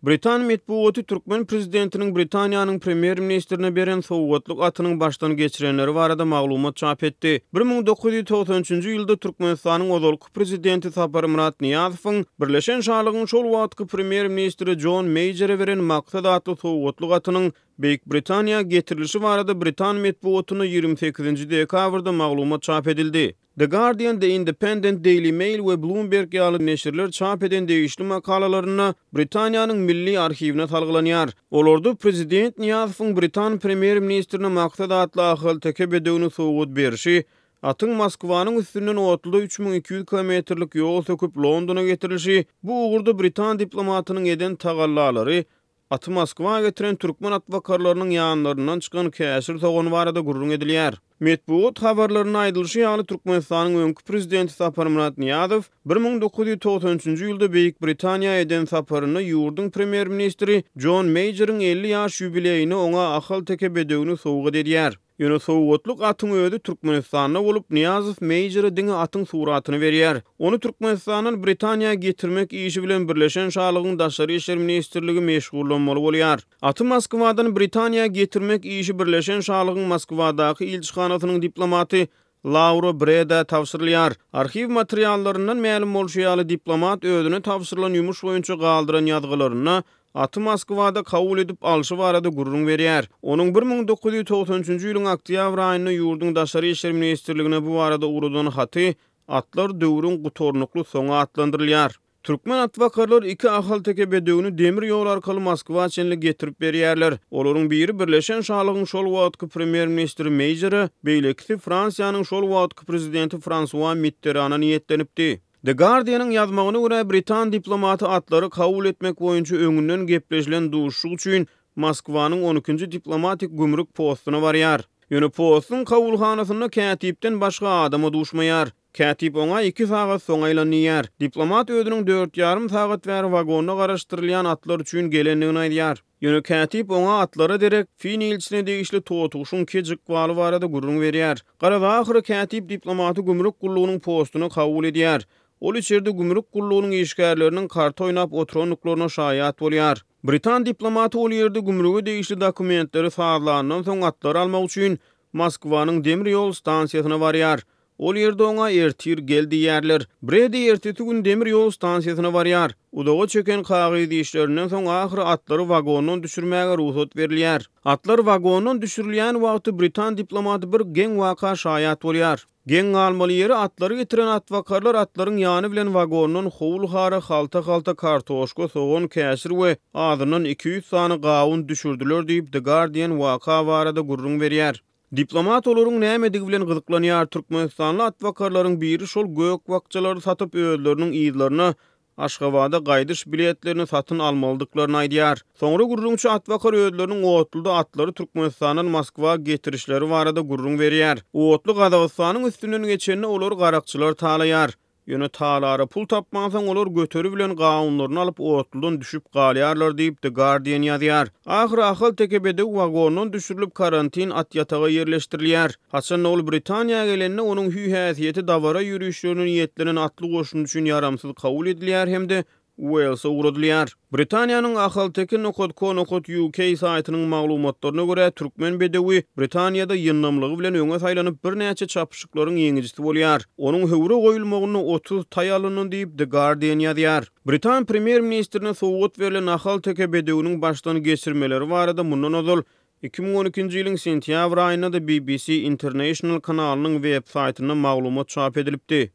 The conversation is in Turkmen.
Britan metbugaty türkmen prezidentiniň Britaniýanyň premýer-ministrine beren sowgatlyk atynyň başdan geçirenleri barada maglumat çap etdi. 1993-nji ýylda Türkmenistanyň ozalky prezidenti Saparmyrat Nyýazowyň Birleşen Şalygyň şol wagtky premýer-ministri Jon Meýjere beren Maksat atly sowgatlyk atynyň Beýik Britaniýa getirilişi barada britan metbugatynda 28-nji dekabrda maglumat çap edildi. The Guardian, The Independent, Daily Mail we Bloomberg ýaly neşirler çap eden degişli makalalarynda Britaniýanyň Milli arhiwine salgylanýar. Olarda prezident Nyýazowyň britan premýer-ministrine Maksat atly ahalteke bedewini sowgat berşi, atyň Moskwanyň üstünden otluda 3200 kilometrlik ýol söküp Londona getirilişi, bu ugurda britan diplomatynyň eden tagallalary, Aty Moskwa getiren türkmen atbakarlarynyň ýanlaryndan çykan käşir sogan barada gürrüň edilýär. Metbugat habarlarynda aýdylyşy ýaly, Türkmenistanyň öňki prezidenti Saparmyrat Nyýazow 1993-nji ýylda Beýik Britaniýa eden saparynda ýurduň premýer-ministri Jon Meýjeriň 50 ýaş ýubileýine oňa ahalteke bedewini sowgat edýär. Ýöne sowgatlyk atyň özi Türkmenistanda bolup, Nyýazow Meýjere diňe atyň suratyny berýär. Ony Türkmenistandan Britaniýa getirmek işi bilen Birleşen Şalygyň Daşary işler ministrligi meşgullanmaly bolýar. Aty Moskwadan Britaniýa getirmek işi Birleşen Şalygyň Moskwadaky ilçihanasynyň diplomaty Laura Bredä tabşyrylýar. Arhiw materiallaryndan mälim bolşy ýaly, diplomat özüne tabşyrylan ýumuş boýunça galdyran ýazgylarynda aty Moskwada kabul edip alşy barada gürrüň berýär. Onuň 1993-nji ýylyň oktýabr aýynda ýurduň Daşary işler ministrligine bu barada ugradan haty Atlar döwrüň gutarnykly soňy atlandyrylýar. Türkmen atbakarlar iki ahalteke bedewini demir ýol arkaly Moskwa çenli getirip berýärler. Olaryň biri Birleşen Şalygyň şol wagtky premýer-ministri Meýjere, beýlekisi Fransiýanyň şol wagtky prezidenti Fransua Mitterana niýetlenipdi. The Guardian-yň ýazmagyna görä, britan diplomaty atlary kabul etmek boýunça öňünden gepleşilen duşuşyk üçin Moskwanyň on ikinji diplomatik gümrük postuna barýar. Ýöne postuň kabulhanasynda kätipden başga adama duşmaýar. Kätip oňa iki sagat soň aýlan diýýär. Diplomat özüniň dört ýarym sagat bäri wagonda garaşdyrylýan atlar üçin gelendigini aýdýar. Ýöne kätip oňa atlara derek, fin ilçisine degişli totuguşyň kej ykbaly barada gürrüň berýär. Garaz, ahyry kätip diplomaty gümrük gullugynyň postuna kabul edýär. Ol içerde gümrük gullugynyň işgärleriniň karta oýnap oturandyklaryna şaýat bolýar. Britan diplomaty ol ýerde gümrüge degişli dokumentleri sazlandan soň atlary almak üçin Moskwanyň demir ýol stansiýasyna barýar. Ol ýerde oňa ertir gel diýýärler. Bredi ertesi gün demir ýol stansiýasyna barýar. Uzaga çeken kagyz işlerinden soň ahyry atlary wagondan düşürmäge rugsat berilýär. Atlar wagondan düşürilýän wagty britan diplomaty bir geň waka şaýat bolýar. Geň galmaly ýeri atlary getiren atbakarlar atlaryň ýany bilen wagondan howul-hara halta-halta kartoşka, sogan, käşir we azyndan 200 sany gawun düşürdiler diýip, The Guardian waka barada gürrüň berýär. Diplomat olaryň nämedigi bilen gyzyklanýar, türkmenistanly atbakarlaryň biri şol gök bakjalary satyp özleriniň yzlaryna Aşgabada gaýdyş biletlerini satyn almalydyklaryny aýdýar. Soňra gürrüňçi atbakar özleriniň otluda atlary Türkmenistandan Moskwa getirişleri barada gürrüň berýär. Otly Gazagystanyň üstünden geçende olary garakçylar talaýar. Ýöne talara pul tapmansoň olar göteri bilen gawunlaryny alyp otludan düşüp galýarlar diýip, The Guardian ýazýar. Ahyry ahalteke bedew wagondan düşürilip karantin atýataga ýerleşdirilýär. Haçanda ol Britaniýa gelende onuň hüý-häsiýeti dabara ýörişlerine niýetlenen atly goşun üçin ýaramsyz kabul edilýär hem-de Uelse ugradylýar. Britaniýanyň ahalteke nokat co nokat uk saýtynyň maglumatlaryna görä, türkmen bedewi Britaniýada ýyndamlygy bilen öňe saýlanyp, birnäçe çapyşyklaryň ýeňijisi bolýar. Onuň höwre goýulmagynda 30 taý alyndy diýip, The Guardian ýazýar. Britan premýer-ministrine sowgat berlen ahalteke bedewiniň başdan geçirmeleri barada mundan ozal 2012-nji ýylyň sentýabr aýynda-da BBC International kanalynyň web-saýtynda maglumat çap edilipdi.